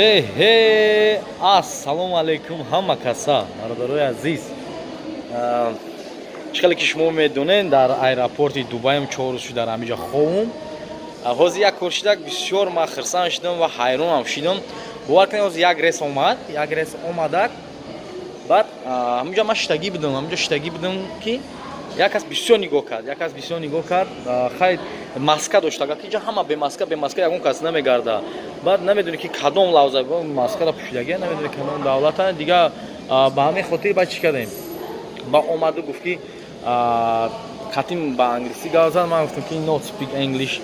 Э, ассалому алайкум, ҳама каса, бародарои азиз. Чӣ хеле ки шумо медонед, дар аэропорти Дубаем 4 рӯз шуд, дар ҳамиҷа ховум. Ҳозир як кор шидак, бисёр ман хирсан шудам ва ҳайронам шидам. Бовар кунед, ҳозир як рейс омад, як рейс омадак. Баъд ҳаминҷа ман шиштагӣ будам, ҳаминҷа шиштагӣ будам, ки як кас бисёр нигоҳ кард, як кас бисёр нигоҳ кард. Хай, маска дошт, агар ки инҷа ҳама бемаска, бемаска ягон кас намегарда. Баъд намедонӣ, ки кадом лавза маскара пӯшидагия, намедонӣ кадом давлата. Дига ба ҳамин хотир баъд чӣ кардем? Ба омаду гуфт, ки қатим ба англисӣ гап зад. Ман гуфтам, ки not speak English.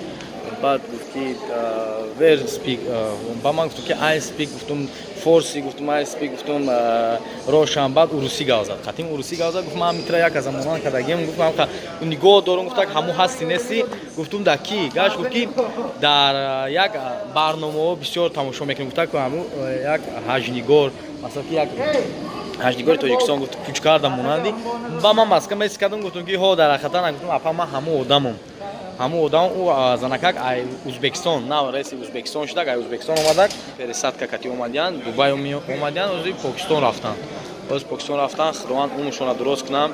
Баъд гуфт, ки where speak? Ба ман гуфтам, ки I speak, гуфтум, форси, гуфтум, I speak, гуфтум, рошан. Баъд урусӣ гап зад, қатим урусӣ гап зад. Гуфт, ман митра як аз монанд кардагиам. Гуфт, ман нигоҳ дорум. Гуфтак, ҳаму ҳасти, нести? Гуфтум, дар ки гашт? Гуфт, ки дар як барномаҳо бисёр тамошо мекунем. Гуфтак, ҳаму як ҳаҷнигор, масалан, ки як ҳаҷнигори Тоҷикистон, гуфт, кучкарда монанди. Ба ман маска мес кардам, гуфтум, ки ҳо, дар ҳақиқатан, гуфтум, апа, ман ҳаму одамум, ҳамун одам. Ӯ занакак ай Узбекистон, нав рейси Узбекистон шудак, ай Узбекистон омадак, пересадка кати омадиян, Дубай омадиян, ози Покистон рафтан, оз Покистон рафтан. Худованд умршона дуроз кунам.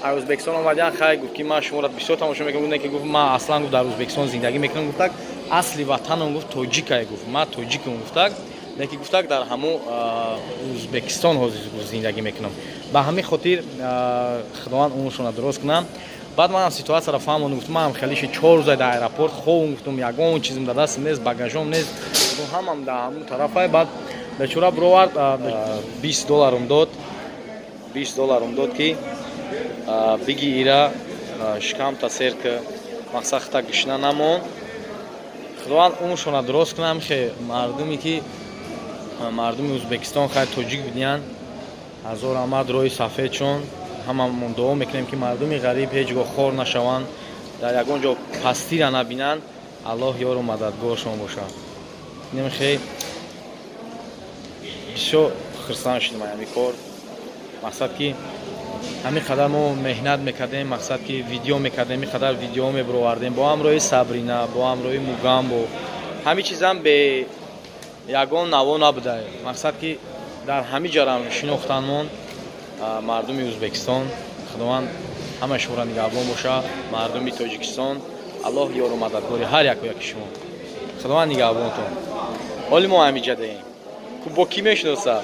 Ай Узбекистон омадиян. Хай, гуфт, ки ман шуморо бисёр тамошо мекунам. Ки гуфт, ман аслан, гуфт, дар Узбекистон зиндагӣ мекунам. Гуфтак, асли ватанам, гуфт, тоҷикай, гуфт, ман тоҷикам, гуфтак, лекин, гуфтак, дар ҳамун Узбекистон ҳозир зиндагӣ мекунам. Ба ҳамин хотир Худованд умршона дуроз кунам. Баъд манам ситуатсияро фаҳмондам, гуфтам, манам хелиши 4 рӯза дар аэропорт ховум, гуфтум, ягон чизм дар дастам нест, багажом нест, ҳамам дар ҳамун тарафай. Баъд бечора бировард, 20 долларум дод, 20 долларум дод, ки биги, ира шикамта сер ки, мақсад, хита гишна намон. Худованд умршона дурост кунам. Хе, мардуме ки мардуми Ӯзбекистон, хайр, тоҷик бидиянд, ҳазор раҳмат, роҳи сафедшон. Ҳамамон дуо мекунем, ки мардуми ғариб ҳеҷ гоҳ хор нашаванд, дар ягон ҷо пастира набинанд. Аллоҳ ёру мададгоршон бошад. Немхе, бисёр хирсан шудем ҳамин кор. Мақсад, ки ҳамин қадар мо меҳнат мекардем, мақсад, ки видео мекардем, ин қадар видео мебировардем бо ҳамроҳи Сабрина, бо ҳамроҳи Мугамбо, ҳамин чизам бе ягон наво набуда. Мақсад, ки дар ҳамин ҷарам шинохтанмон мардуми Ӯзбекистон. Худованд ҳама шуморо нигаҳбон боша. Мардуми Тоҷикистон, Аллоҳ ёру мададгори ҳар яку яки шумо. Худованд нигаҳбонтон. Ҳоли мо ҳамиҷа даем, бо кӣ мешиноса?